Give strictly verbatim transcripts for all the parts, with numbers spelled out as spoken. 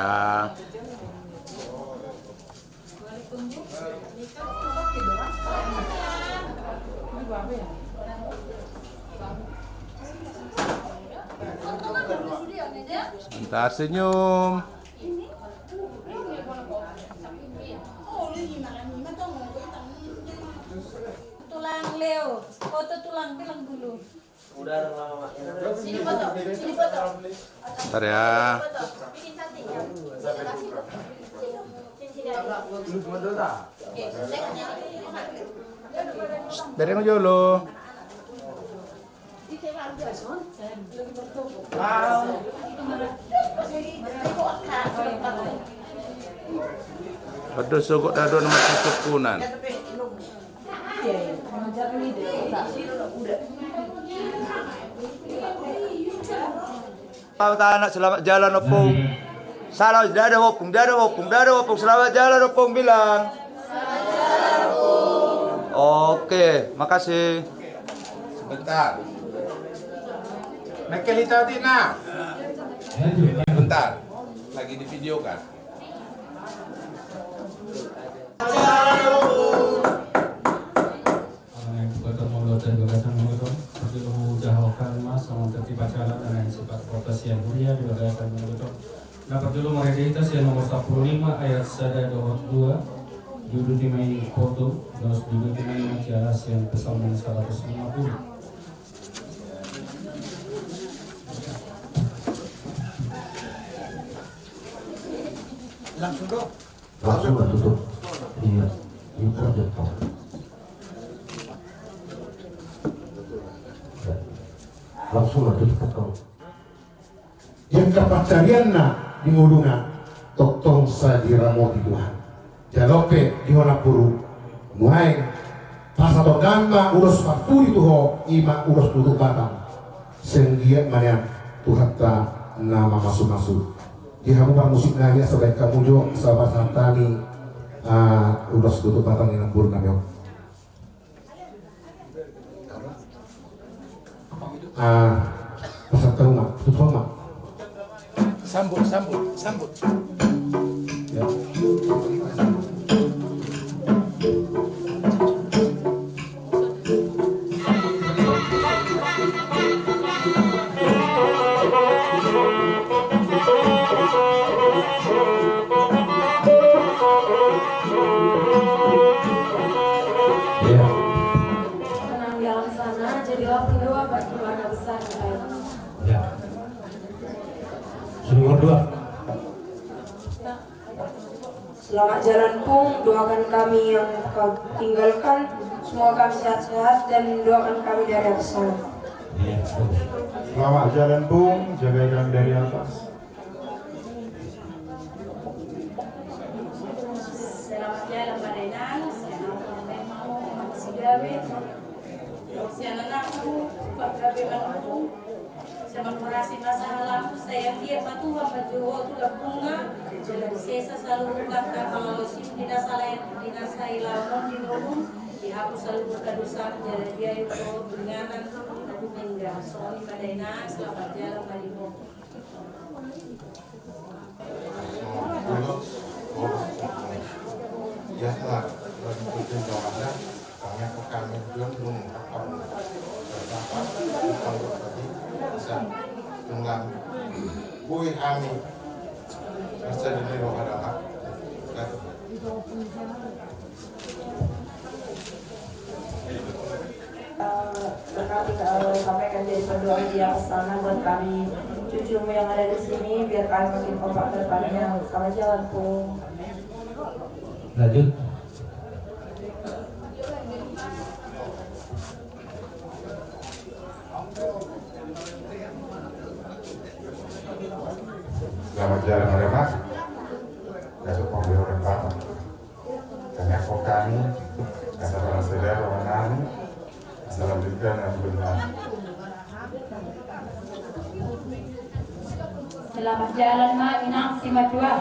Ah. Sebentar, senyum. Tulang, Leo, foto tulang, bilang dulu. Udah lama, Mak. Sini foto, sini foto. Ntar ya. Foto. Bikin cantik ya. Sini, Kak, sini. Sini, sini, sini. Oke, tengok, tengok. Shh, dari yang jolo. Ado sogot, ado nama sesekunan. Selamat anak, selamat jalan, Ompung. Salam, dadah, Ompung, dadah, Ompung, dadah, Ompung. Selamat jalan, Ompung, bilang. Oke, makasih. Sebentar. Michael, hita, Tina. Sebentar. Lagi divideokan. Alana i, bagasan molo di bagasan molo tong, parjolo hujahaon ma songon tertib acara na naeng sipatupaon sian huria di bagasan molo tong. Na parjolo marende hita sian nomor sampulu lima ayat sada dohot dua, diuduti ma i foto, dos diuduti ma i acara sian Psalmen saratus lima pulu. Langsung, Bro. Langsung ma tutu. Iya. Impor jepang. Langsung ma tutu. Di angka pancarianna di ngoluna, tongtong sai diramoti Tuhan. Jala pe di ho nampuru, nuaeng pasahaton ma ulos parpudi tu ho, i ma ulos tutup batang. Sai anggiat ma nian Tuhanta na mamasumasu. Di hamu parmusik nami, asa baen hamu jo, asa pasahat hami, ah, ulos tutup batang ni nampuru nami on. Ah, pasahat hamu ma, tutup hamu ma. Sambut, sambut, sambut. Ya. Iya. Tenang di alam sana, jadilah pendoa bagi keluarga besar kita ini. Iya. Nomor dua. Selamat jalan, Pung. Doakan kami yang kau tinggalkan. Semoga kami sehat-sehat dan doakan kami dari atas sana. Iya, Pung. Selamat jalan, Pung. Jagai kami dari atas. Selamat jalan, Pak Dainang. Selamat jalan, Pak Dainang. Sian anakmu, pagabe anakmu, sai marasi ma sahalakmu, sai anggiat ma Tuhan manjou ho tu lambungna, jala disesa saluhut angka pangalaosion di na sala, di na sai laon on di ngolum, dihapus saluhut dosamu, jala diayu ho tu inganan na dumenggan. Songon i ma Dainang, selamat jalan ma di ho. Eh, berkati, eh, sampaikan jadi pendoa di atas sana buat kami, cucumu yang ada di sini, biar kami makin kompak ke depannya. Selamat jalan, Pung. Lanjut. Selamat jalan, Mak. Besok pembiaran Bapak. Kami aku kami, kata para saudara, nami, salam berita dan berdoa. Selamat jalan, Mak, Inang, Simatua.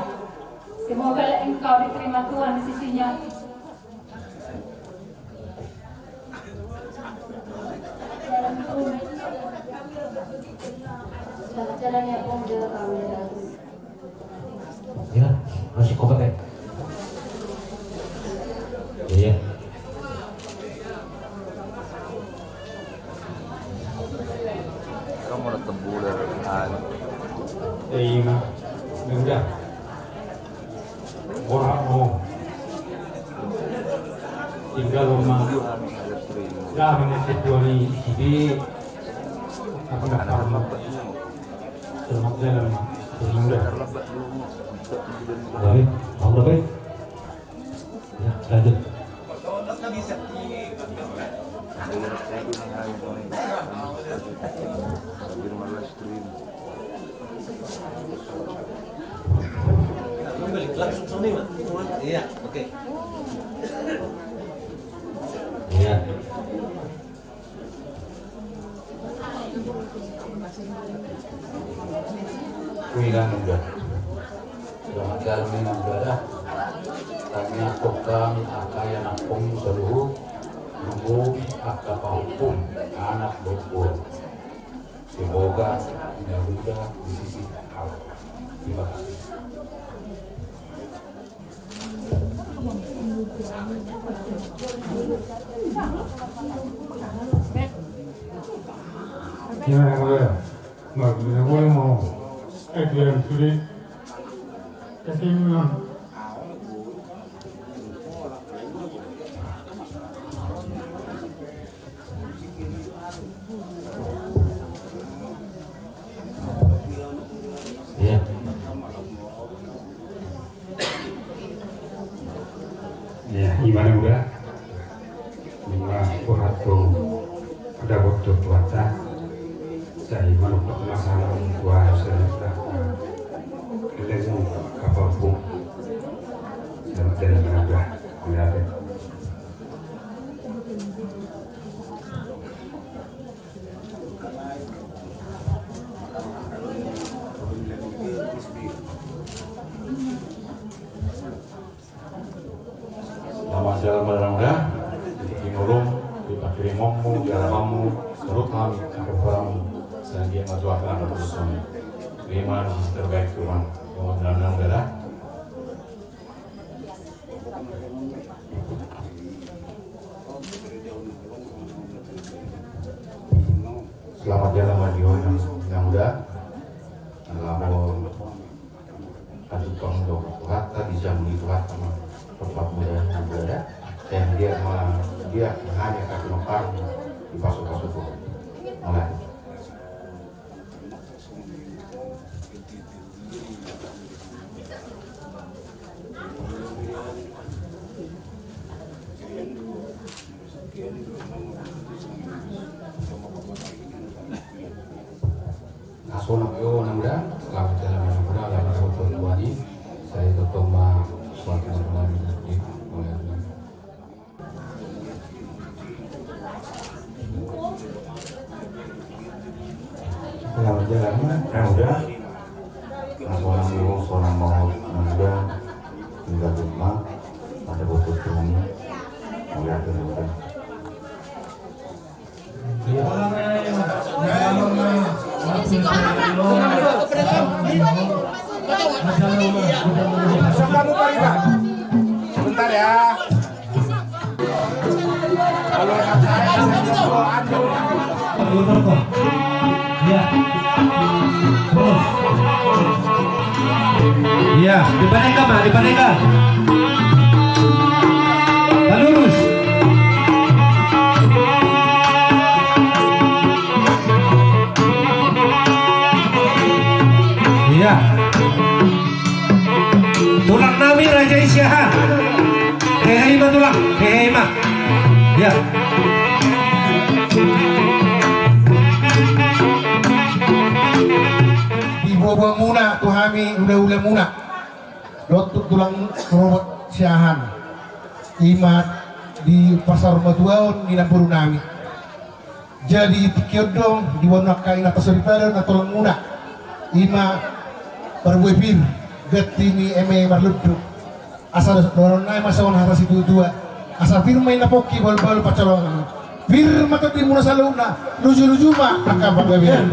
Semoga engkau diterima Tuhan di sisinya. Selamat jalan ya, Pung, jaga kamu ya. Tinggal rumah. Dah, mana setuani sidi. Apa nak parma? Selamat jalan. Selamat jalan. Baik, Allah baik. Ya, lanjut. Langsung sini, Mas. Iya, oke. Iya. Wih, Inang Muda. Selamat jalan, Inang Muda, dah. Tangiangkon hami angka ianakhonmu saluhut, lumobi angka pahompu, anak dohot boru. Semoga Inang Muda di sisi Allah. Terima kasih. Iya. Iya, ima na Muda. Ima, boha tu dapot tu Tuhanta. Sai manuk tu masalah tua sudah. Keleng kapal pun. Selamat jalan, Muda. Muda. Selamat jalan, Muda. Di ngolum, di pangkirimon mu, di alaman mu, saluhut hami angka pomparan mu. Sai dia ma Tuhan angka urusan. Terima di sisi terbaik Tuhan. Selamat jalan, Muda. Selamat jalan, Inang Muda. Selamat. Aduh, Tuhanta, dijamui Tuhanta ma. Tempat mulia, Inang Muda. Yang dia ma, dia hanya kaki nompar dipasu-pasu Tuhan. Mulai. Asona yo Inang Muda, selamat jalan Inang Muda, selamat jalan Tuhan i, sai tongtong ma suatu malam ini. Selamat jalan, Inang Muda. Sonang mangolu, sonang mangolu, Inang Muda. Tinggal rumah, pada botol kami. Mauliate, Inang Muda. Sebentar ya. Kalau yang saya, saya jual anu. Iya. Terus. Iya, dipanengka, Mak, dipanengka. Lurus. Iya. Tulang nami raja i siaha. Hehe, ima tulang, hehe, ima. Iya. Diboa-boa muna tu hami ula-ulamuna. Dohot tu tulang rorobot siahaan. Ima di pasarmatuaon ni namboru nami. Jadi tingki on do diboan angka inanta soripada na tulangmuna. Ima parbue pir, ganti ni eme marlundu. Asa dohonon nai ma songon hata situa-tua. Asa pir ma inna pongki bahul-bahul pansalongan. Pir ma tondimuna saluhutna, luju-luju ma angka panggabean.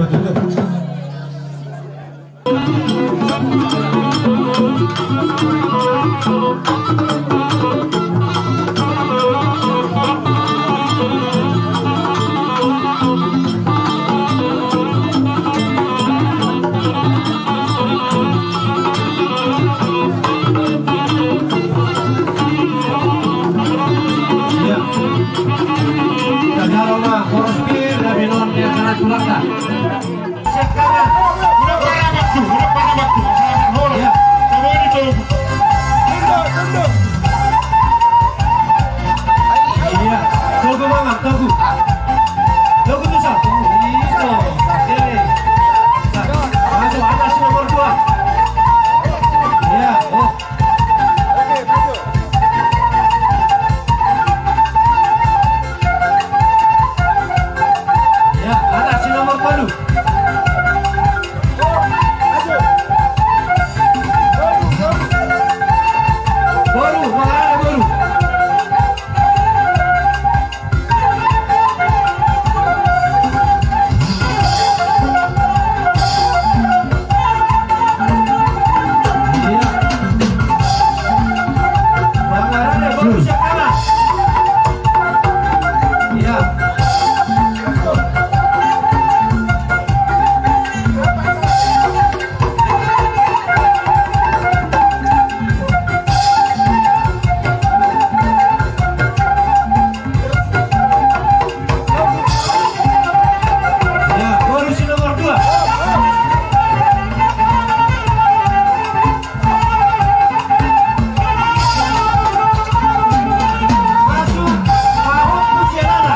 Tulak dah. Siap kanan. Udah parabat tuh, udah parabat tuh. Parabat horas. Iya. Coba ini tuh. Tunduk, tunduk. Iya. Tunggu, Mama, tunggu. Tunggu tuh, Sa. Itu. Oke. Sa. Masuk atas nomor dua. Iya. Oh. Ya, anak si nomor tolu. Boru, mana boru? Ya, boru si nomor dua. Masuk, Ahok Pusianana.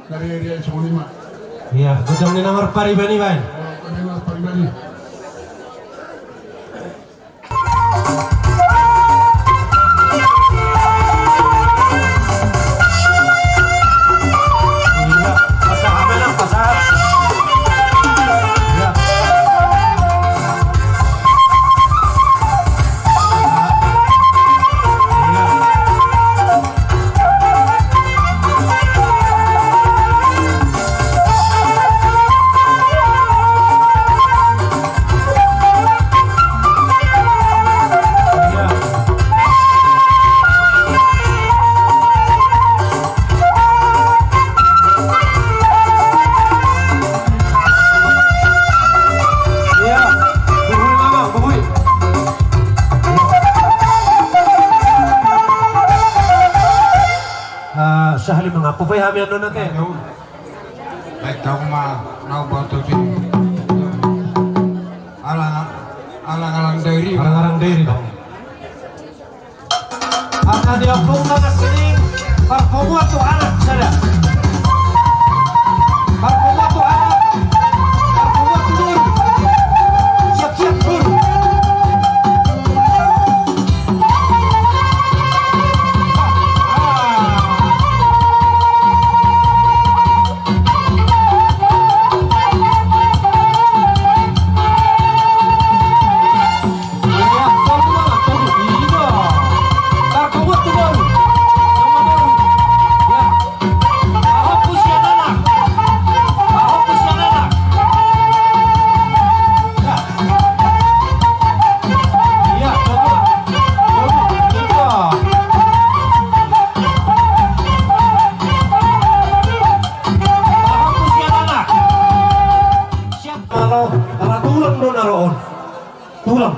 Dari area Songoni ma. Iya, godang ni nomor pariban i, Bang. Oh, godang ni nomor pariban i. Ah, sahali mangapo pe hami annon ate. Baik, tahu ma, nau bau tutin. Alang, alang-alang dairi. Alang-alang dairi, Bang. Asa di ompung na sining, parpunguan tu anak sada. Parpunguan tu anak, parpunguan tu boru. Siap-siap, boru. Ala, ala tulang do na ro on. Tulang.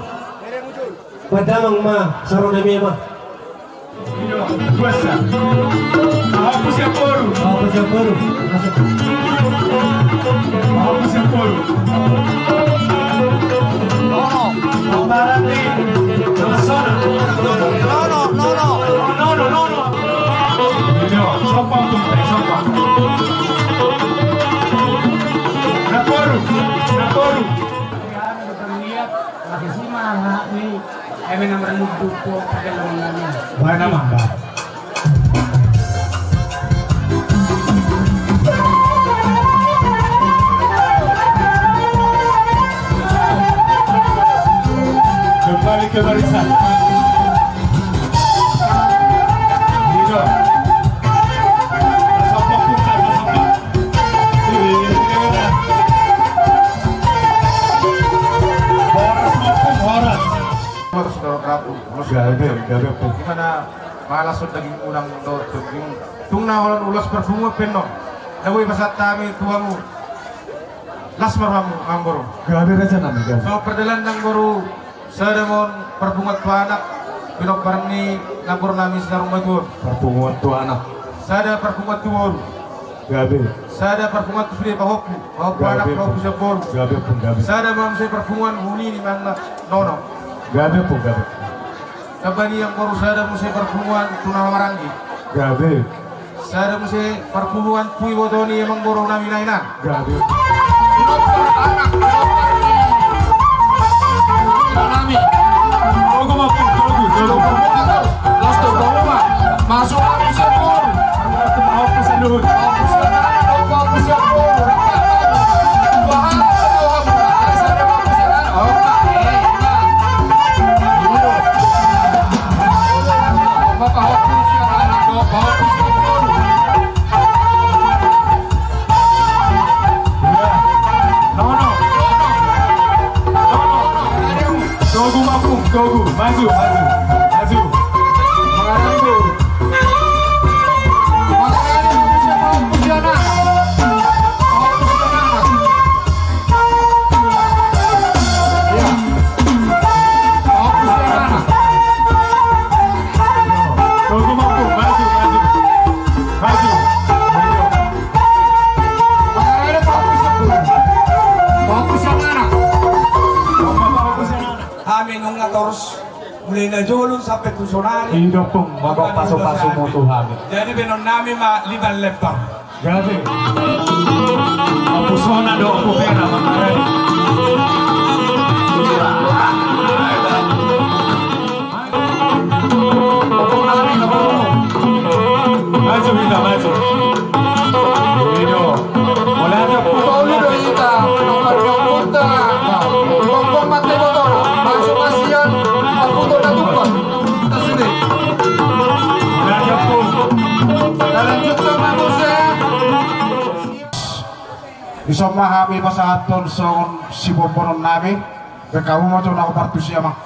Baen damang ma, saro nami ma. Iyo, puasa. Apa siap boru? Apa siap boru? Apa siap boru? Nono. Nono, nono. Nono, nono. Iyo, sopan tuh, sopan. Naporu, naporu. Eme na marlumbu po pakai lawan nami. Baen damang. Kembali ke barisan. Gitu. Sopo pun tak sopo. Horas, horas. Horas, horas. Gabe, gabe, pung. Di mana malas on daging unang dohot daging. Tung na holan ulos parpunguan pe annon. Na boi pasahat hami tu hamu. Las ma rohamu, amangboru. Gabe raja nami, gabe. So, pardalanan, amangboru. Sada ma on parpunguan tu anak, pinompar ni namboru nami Sinarung Matua. Parpunguan tu anak. Sada parpunguan tu boru. Gabe. Sada parpunguan tu sude pahompu. Pahompu anak, pahompu sian boru. Gabe, Ompung, gabe. Sada ma muse parpunguan tu nini manang nono. Gabe, Ompung, gabe. Tamba nian boru, sada muse parpunguan tu na maranggi. Gabe. Sada muse parpunguan tu iboto ni amangboru nami na inang. Gabe. Nami. Togu ma, Ompung, togu, togu. Masuk lagi, Ompung. Togu ma, Ompung, togu. Maju, maju, maju. Maju. Togu ma, Ompung, maju, maju. Maju. Hami nunga torus mulai na jolo sampe tu sonari. I do, Ompung, molo pasu-pasu mu tu hami. Jadi baenon nami ma lima lempar. Jadi. Ompung, sona do, Ompung, pera mangarai. Maju hita, maju. I do. Mulai aja, Ompung. Tolu do hita, nomor dua puluh ta. Buang-buang mate botol, masuk masian, Ompung, tu na tumpah. Hita sude. Mulai aja, Ompung. Talanjutkan ma muse. Dison ma hami pasahathon songon sibombonon nami. Pe hamu ma tu na hombar tusi, amang.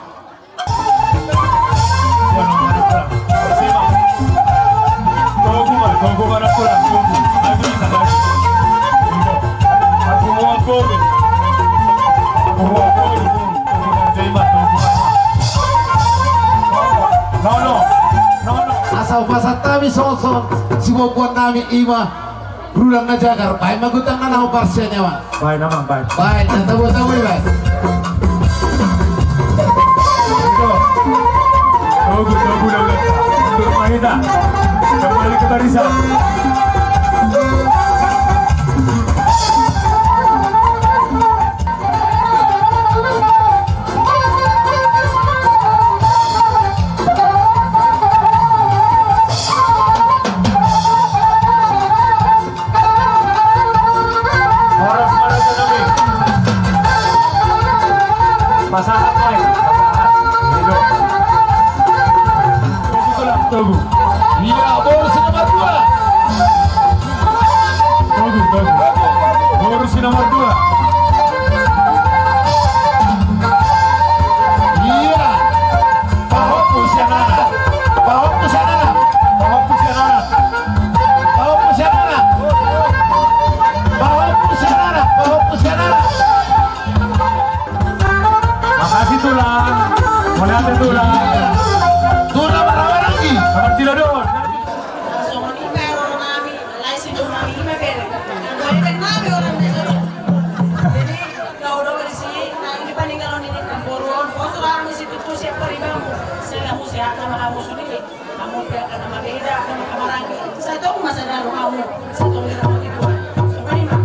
Asa hupasahat hami songon sibombonon nami, ima Rudang na jagar, baen ma gutangna na hombar sian i, amang. Baen, amang, baen. Baen, na tabo-tabo i, baen. Togu, togu, togu. Turun ma hita. Kembali ke barisan. Horas ma raja nami. Pasahat, Pak. Pasahat. Togu. Iya, boru si nomor dua. Togu, togu. Boru si nomor dua. Iya. Pahompu sian anak. Pahompu sian anak. Pahompu sian anak. Pahompu sian anak. Pahompu sian anak. Pahompu sian anak. Makasih, Tulang. Mauliate, Tulang. Tulang, marhaha lagi. Sabar, Tulang. Songon i ma, ro nami, alai si ro nami, ima bere. Nang bere nami, ro nami. Jadi, kau do berisi, nang di paninggalan ni namboru on, poso hami situtu siap paribamu. Selamu sehat nama kamu sendiri. Hamu pe angka na marbeda, angka na maranggi. Sai tong ma sada rohamu, sai tong dirahmati Tuhan. Songon i ma.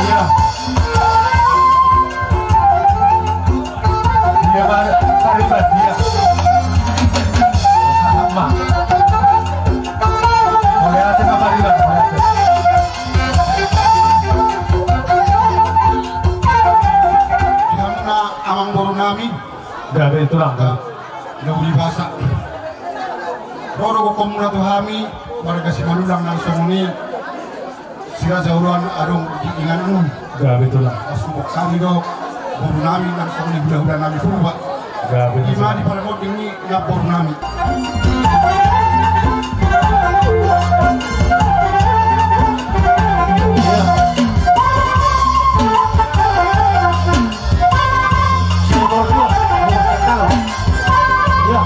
Iya. Iya, Pak. Pariban, iya. Sama. Mauliate, Pak, pariban, mauliate. Di hamuna amangboru nami. Gabe, Tulang. Na uli basa. Ro do gokhonmuna tu hami, marga Simanullang nang songon i, si Raja Oloan adong di inganan on. Gabe, Tulang. Asa boan hami do, boru nami nang songon i hula-hula nami Purba. Gabe, Tulang. Ima di paramonding ni namboru nami. Nomor dua. Iya.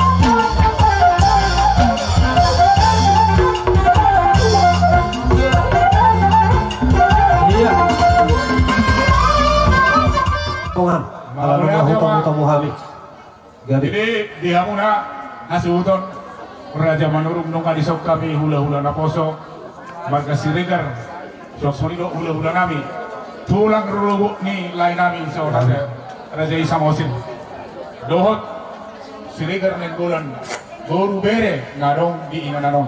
Hutamu hami. Jadi di hamuna hasuhuton Raja Manurung, nunga dison hami hulahula naposo marga Siregar, songon i do hulahula nami, tulang rorobot ni lae nami, songon raja, Raja i Samosir dohot Siregar Nainggolan, boru bere na adong di inganan on.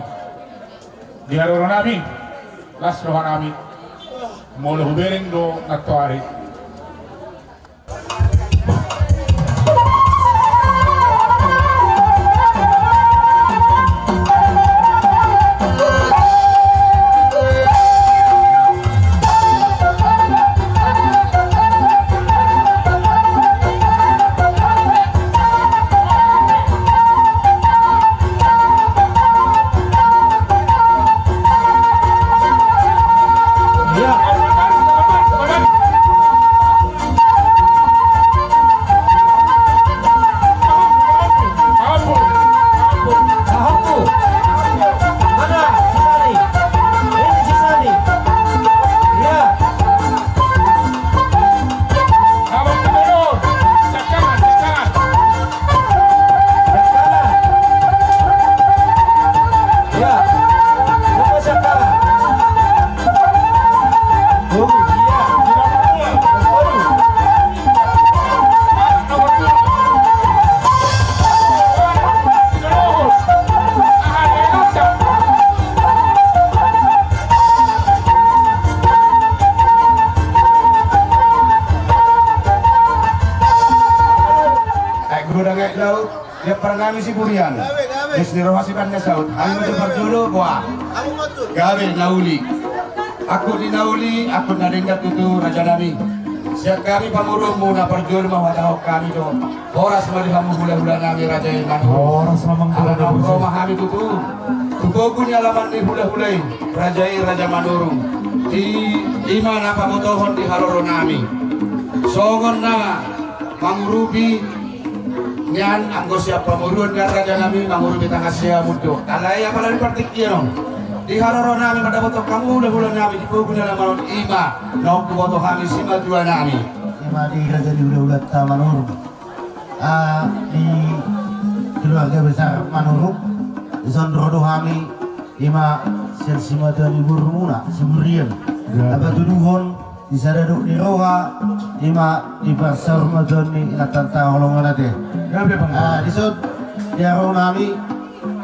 Di haroro nami, las roha nami molo hubereng do nantoari. Aek godang aek laut, diampar nami siburian. Gabe, gabe. Di sini roha sipanna saut. Hami ma parjolo, boa. Gabe na uli. Angkup ni na uli, angkup na denggan tutu, raja nami. Sian hami pamoruonmu na parjolo ma huhatahon hami do. Horas ma di hamu hulahula nami, raja i Manurung. Horas ma, Amang. Ala na umroha ma hami tutu tu pogu ni alaman ni hulahula i, raja i Raja Manurung. I, i ma na pabotohon di haroro nami. Songon na mangurupi nian, anggo sian pamoruon nian, raja nami, mangurupi tangan siamun do. Alai apala di partingkian on, di haroro nami mandapothon hamu hulahula nami di pogu ni alaman on, i ma naung huboto hami simatua nami. I ma di raja ni hulahulanta Manurung. Ah, di keluarga besar Manurung, dison ro do hami, i ma sian simatua ni borumuna, siburian. Ya. Tapatuduhon di sada dok ni roha, i ma di parsaurmatuaon ni inantanta holong on ate. Ya, ya, Bang. Ah, dison di haroro nami,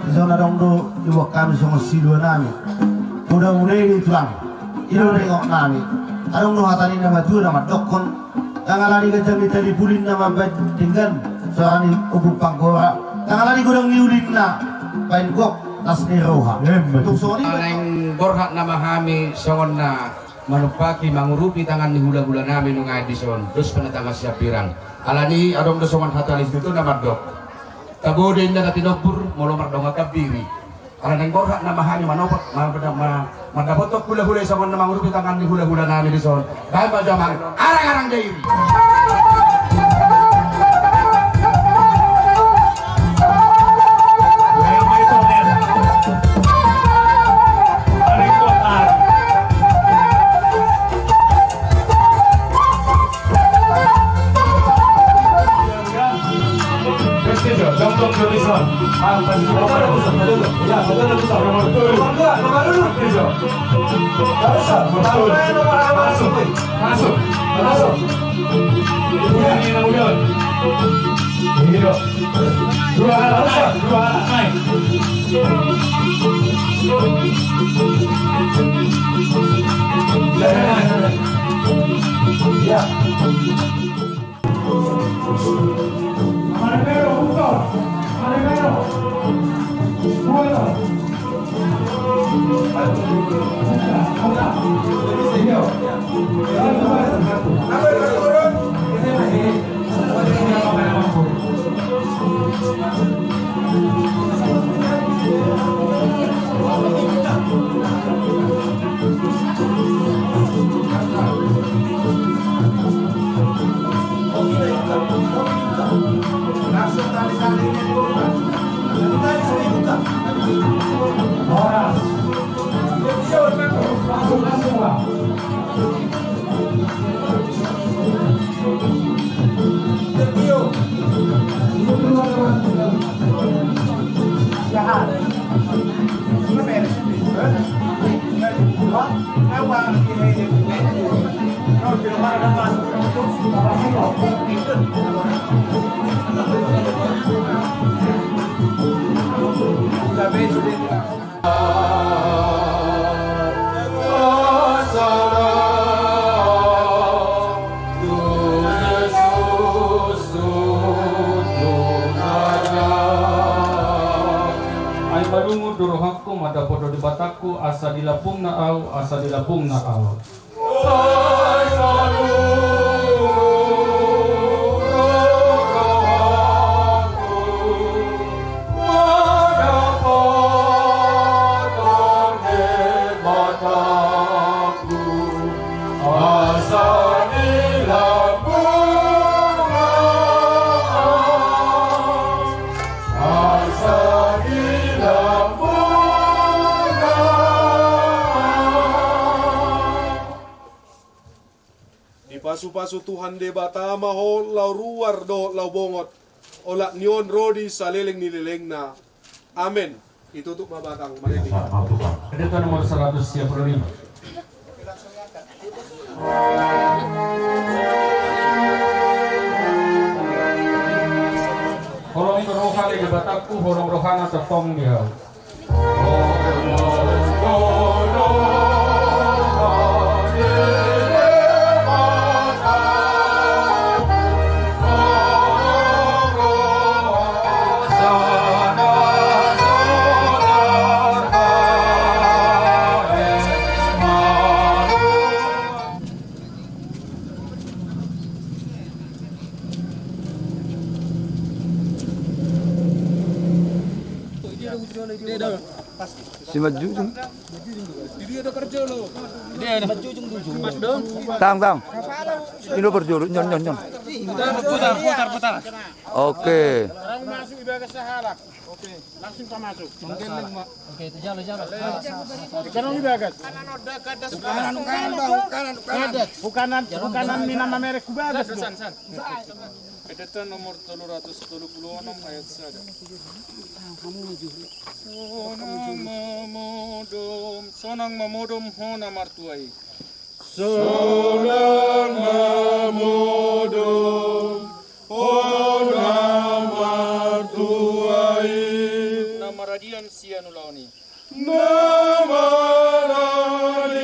dison adong do diboan hami songon silua nami. Poda muna i, tulang. I do ringot nami. Adong do hata ni na matua na mandokkon: Ndang ala ni ganjang ni tali puli na mambahen denggan, soara ni ombun panggora. Ndang ala ni godang ni ulina, bahen gok las ni roha. Emma tutu. Tung songon i. Naeng borhat nama hami songon na manumpahi mangurupi tangan ni hulahula nami nuaeng dison, dos pe na tangan siambirang. Alani adong do songon hata ni situtu na mandok: Tabo do inna na tinombur, molo mardongan hambiri. Ala naeng borhat nama hami manopot, ma-, ma-, ma-, mandapothon hulahula i songon na mangurupi tangan ni hulahula nami dison. Bahen ma jo, Amang, arang-arang Dairi. Masuk, masuk, masuk. Dua anak naik, dua anak naik. Ya. Ai malungun do rohangku mandapot do Debatangku, asa dilambungna ahu, asa dilambungna ahu. Dipasupasu Tuhan Debata ma ho laho ruar dohot laho bongot, olat ni on ro di saleleng ni lelengna. Amen. Itutup ma batang, marende. Pendeta nomor seratus tiga puluh lima. Holong roha ni Debatangku, holong rohana tongtong di ahu. Si manjujung. Tang, tang. Ini lo parjolo, nyon, nyon, nyon. Putar, putar, putar. Oke. Sekarang masuk ibagas sahalak. Oke, langsung pamasuk. Oke, itu jalo, jalo. Sekarang ibagas. Hukanan, hukanan, Bang, hukanan, hukanan. Hukanan, hukanan ni na mamerek hubagas. San, san. Pendeta nomor tolu ratus tolu puluh enam ayat sada. Sonang mamodom, sonang mamodom ho na martua i. Sonang mamodom ho na martua i. Na maradian sian ulaon i. Na maradian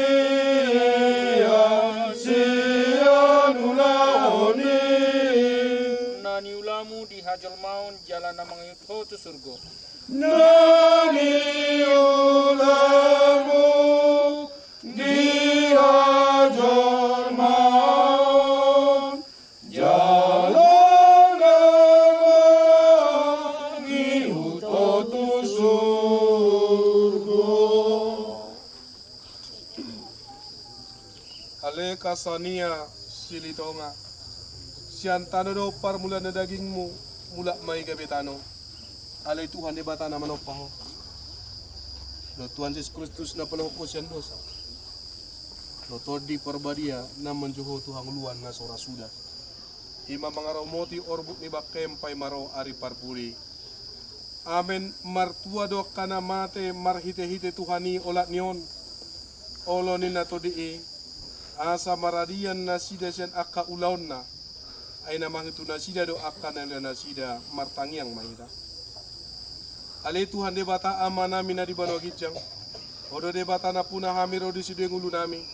sian ulaon i. Na niulamu di hajolmaon jala na mangihut ho tu surgo. Na niulamu di hajolmaon jala na mangihut ho tu surgo. Ale Kasania Silitonga, sian tano do parmulaan ni dagingmu, mulak ma i gabe tano. Ale Tuhan Debata na manompa ho, dohot Tuhan Jesus Kristus na paluahon ho sian dosa, dohot Tondi Parbadia na manjou ho tu hangoluan na so ra suda. I ma mangaramoti orbuk ni bangkem paima ro ari parpudi. Amen. Martua do angka na mate marhitehite Tuhan i olat ni on, olo ni na tondi i, asa maradian nasida sian angka ulaonna. Ai na mangihuthon nasida do angka na nilehon nasida. Martangiang ma hita. Ale Tuhan Debata Amanami na di banua ginjang, Ho do Debata nampuna hami ro di sude ngolunami.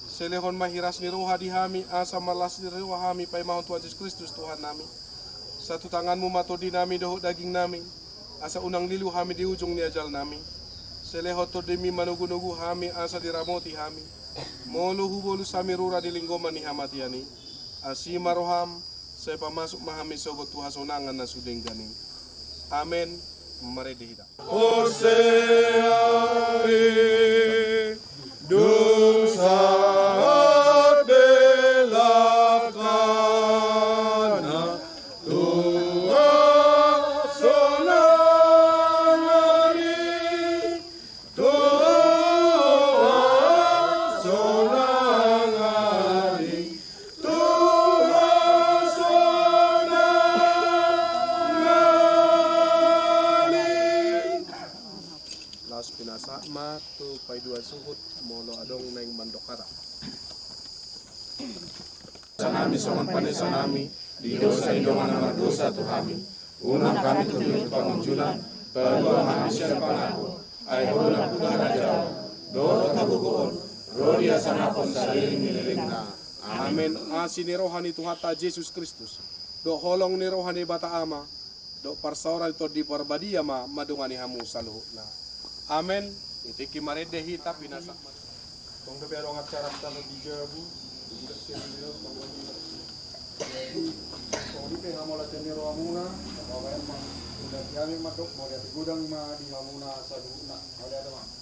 Sai lehon ma hiras ni roha di hami, asa marlas ni roha hami paimahon Tuhan Jesus Kristus Tuhannami. Sai tu tanganmu ma tondinami dohot dagingnami, asa unang lilu hami di ujung ni ajalnami. Sai lehon tondimi manogunogu hami, asa diramoti hami. Molo hubolus hami rura di linggoman ni hamatean i, asi ma roham, sai pamasuk ma hami sogot tu hasonangan na so denggan i. Amen. Marende hita. Porsea i, dung sahat belakangna tu hasonangan i, tu hasonangan i, tu hasonangan i. Laos pinasahat ma tu paidua suhut molo adong naeng mandok hata. Sanami songon panesanami di dosa ni dongan na mardosa tu hami. Unang hami tutu tu pangunjunan, palua ma hami sian pangago. Ai Ho do nampuna harajaon, dohot hagogoon, ro di hasangapon saleleng ni lelengna. Amen. Asi ni roha ni Tuhanta Jesus Kristus, dohot holong ni roha ni Debata Ama, dohot parsaoran ni Tondi Parbadia ma mandongani hamu saluhutna. Amen. Di tingki marende hita pinasak. Tong dope adong acara tano di jabu. Tong dope hamu laten ni rohamuna. Bapak Emma, udah kami madok mau lihat gudang ma di hamuna saluhutna. Ada ada mah.